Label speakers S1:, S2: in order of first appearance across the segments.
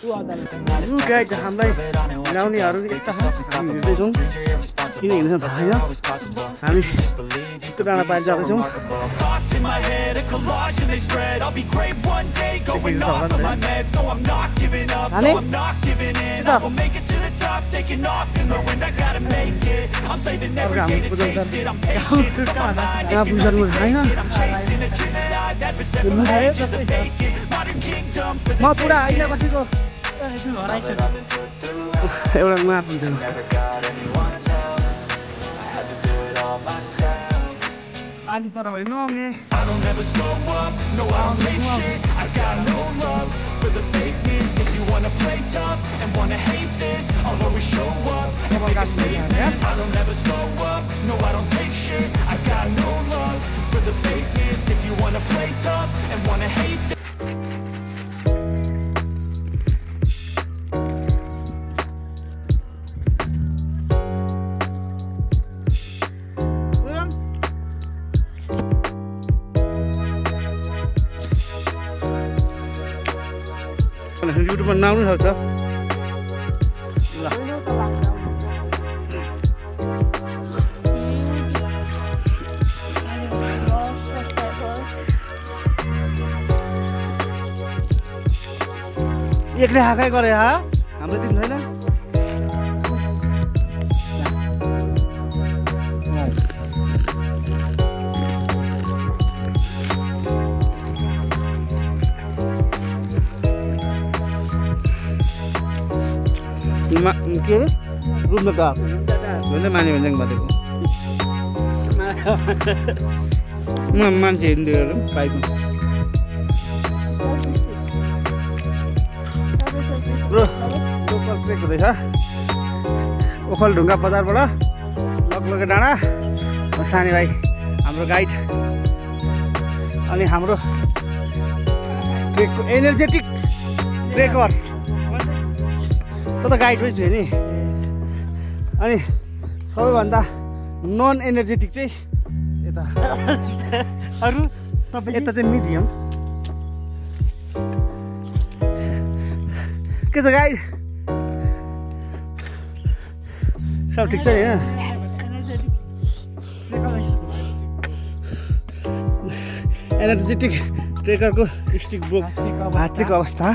S1: Guide हामीलाई हिँडाउनेहरू यस्ता हामी हिँड्दैछौँ किन हिँड्छ थाहा छैन हामी यस्तो डाँडा पाएर जाँदैछौँ म पुरा अहिले बसेको एउटा माप हुन्छ अलि पर होइन युट्युबमा नआउनु सक्छ ल एक्लै हाकै गरे हा हाम्रो दिन छैन के अरे रुम त भन्दै माने भन्दै भनेको मान्छे हिँड्दै बाइकमा लोकल ट्रेक हुँदैछ ओखलढुङ्गा बजारबाट लगलगे डाँडा सानी भाइ हाम्रो गाइड अनि हाम्रो ट्रेकको एनर्जेटिक ट्रेकर त गाइड पनि छु नि अनि सबैभन्दा नन एनर्जेटिक चाहिँ यता अरू तपाईँ यता चाहिँ मिडियम के छ गाइड सब ठिक छ नि होइन एनर्जेटिक ट्रेकरको स्टिक ब्रोक भाँचेको अवस्था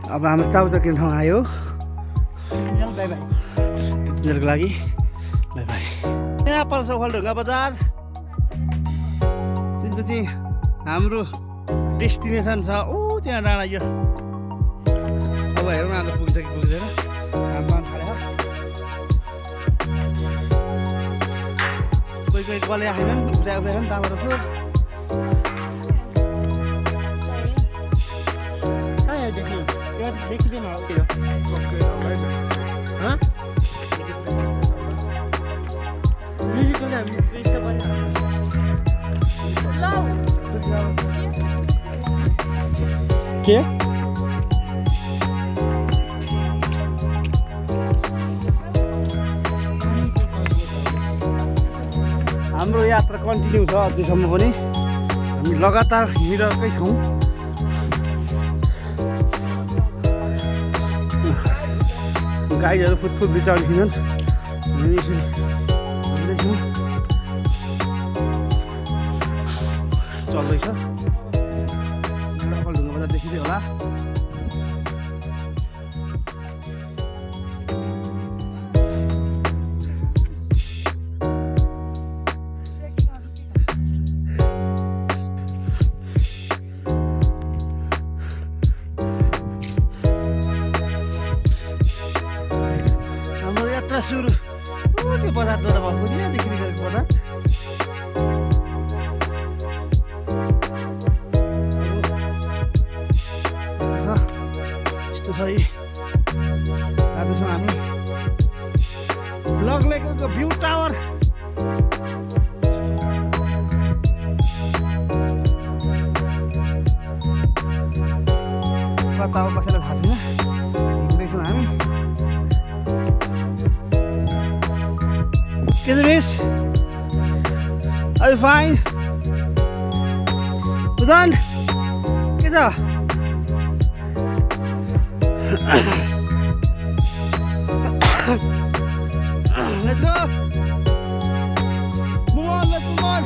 S1: अब हाम्रो चाउचाउ ठाउँ आयो बाई बाई त्यतिखेरको लागि बाई बाई यहाँ पर्छ ओखलढुङ्गा बजार त्यसपछि हाम्रो डेस्टिनेसन छ ओ त्यहाँ डाँडा यो अब हेरौँ न आज पुग्छ कि पुग्दैन काम थाल्यो कोही कोही गले आएन उब्जाइ उब्जाइ डाँडा रहेछ देखिँदैन के हाम्रो यात्रा कन्टिन्यू छ अझैसम्म पनि हामी लगातार हिँडिरहेकै छौँ गाडीहरू फुटफुट बिचार थिएनन् चल्दैछ ओखलढुङ्गा बजार देखिँदै होला सुरु त्यो बजार दोडा भएको थियो देखिने गरेको बजार यस्तो छ जाँदैछौँ हामी लगलेको भ्यू टावर कता हो कसैलाई थाहा छैन हिँड्दैछौँ हामी Miss? Are you fine? You done? Let's go. Move on, let's move on.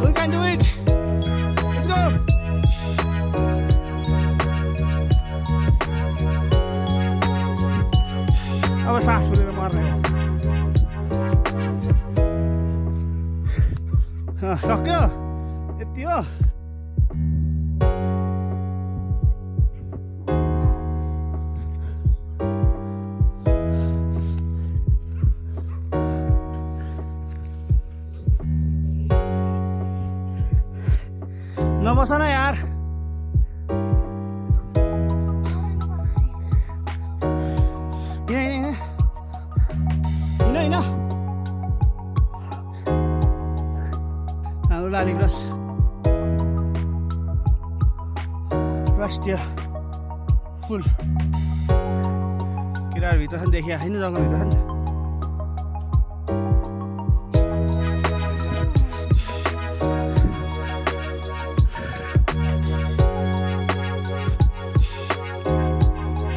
S1: We can do it. Let's go. अब सास फुलेर मर्ने हो सक्यो यति हो नबस न यार हिँड हाम्रो लालीगुराँस राष्ट्रिय फुल केटाहरू भित्र छन् देखिया छैन जङ्गलभित्र छन्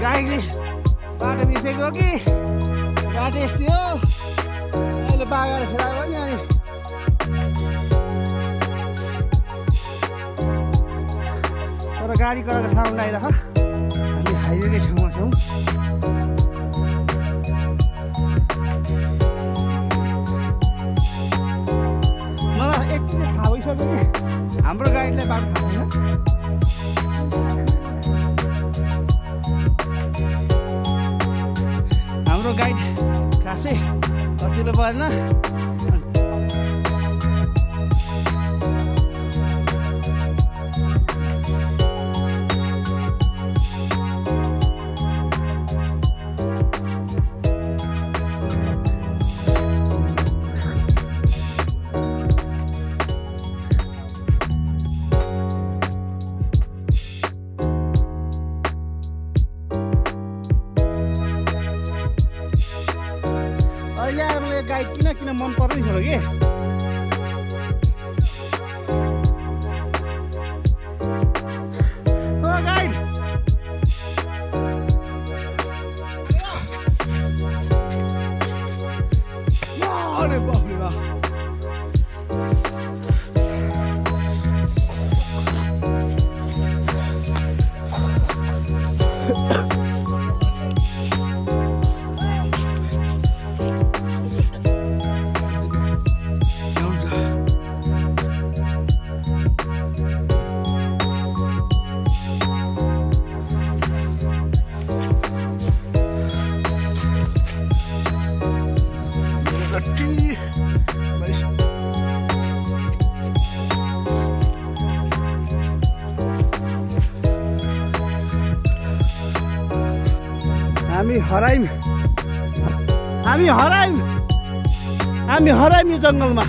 S1: गाईले बाटो बिर्सेको कि बाटो यस्तै हो अहिले बाघाले खेलायो भने अनि तर गाडी कराएको साउन्ड आइरह हामी हाइवेकै छेउमा छौँ मलाई यति चाहिँ थाहा भइसक्यो कि हाम्रो गाडीलाई बाटो थाहा छैन हाम्रो गाइड खासै कतिले भएन अहिले गाइड किन मन पर्दैन छोरो कि ओ गाइड अरे बाफ रे बाफ हामी हरायौँ यो जङ्गलमा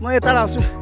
S1: म यता आउँछु